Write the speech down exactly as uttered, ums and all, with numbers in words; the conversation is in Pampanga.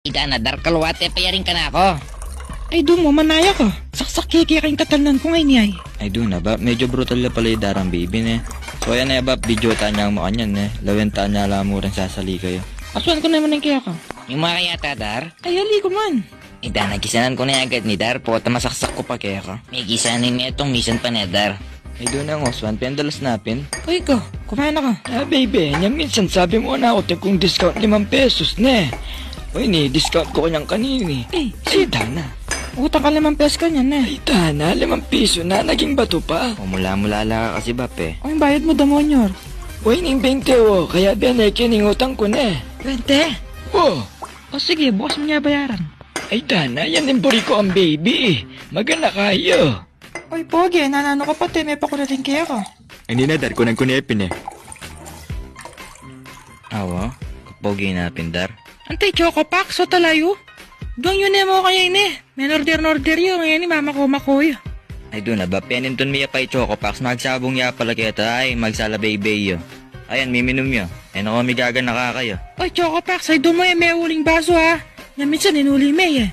Dana, Dar, kalwate pa ya rin kanaku. Ay, dumu, manaya ka. Saksak ke keka ing tatalnan ku ngeni ay. Ay, dana, Bap, medyo brutal ya pala i Dar ambaby ne. So, ayan ne, Bap, video tana mu kanyan ne. Lawen tana la mu rin sasali kaya. Aswan ku ne mu neng keka. Ing makayata, Dar? Ay, ali ku man. Ay, dana, gisanan ku ne agad ni Dar, pota masaksak ku pa keka. Megisanan ne tung misan pa ne, Dar. Ay, dana, ngoswan, pendalas na pin. Uy, ika, kumain na ka. Ah, baby, nya minsan sabi mu na utang kung discount limang pesos ne. Uy, ini discount ku kanyan kanini. Ay, dana. Utang ka limang pesos kanyan ne. Ay, dana, limang piso na, naging bato pa. O, mula-mula la ka kasi, Bap, e. O, ing bayad mu, damuan yu. Uy, ning bente, o, kaya bene ke ning utang ku ne. Bente? O. O sige, bukas mu ne bayaran. Ay, dana, yan ing buri ku ambaby. Magana kayu. Oy, Pogi, nananu ka pa, te, me pa ku na rin keka. Ini na, Dar, kunan ku ne pin e. Awa, Pogi, na pin, Dar. Ante, Choco Pax, o talayu? Duang yu ne mu kaya ini. Menorder-norder yu, ngeni mamaku-maku yu. Ay, dana, Bap, penintun mi ya pa i Choco Pax, magsabung ya pala keta, ay, magsalabaybay yu. Ayan, miminum yu. E na ku migaganaka kaya. Oy, Choco Pax, ay dumu e, me uling basu, ha? Nya minsan inuli me e.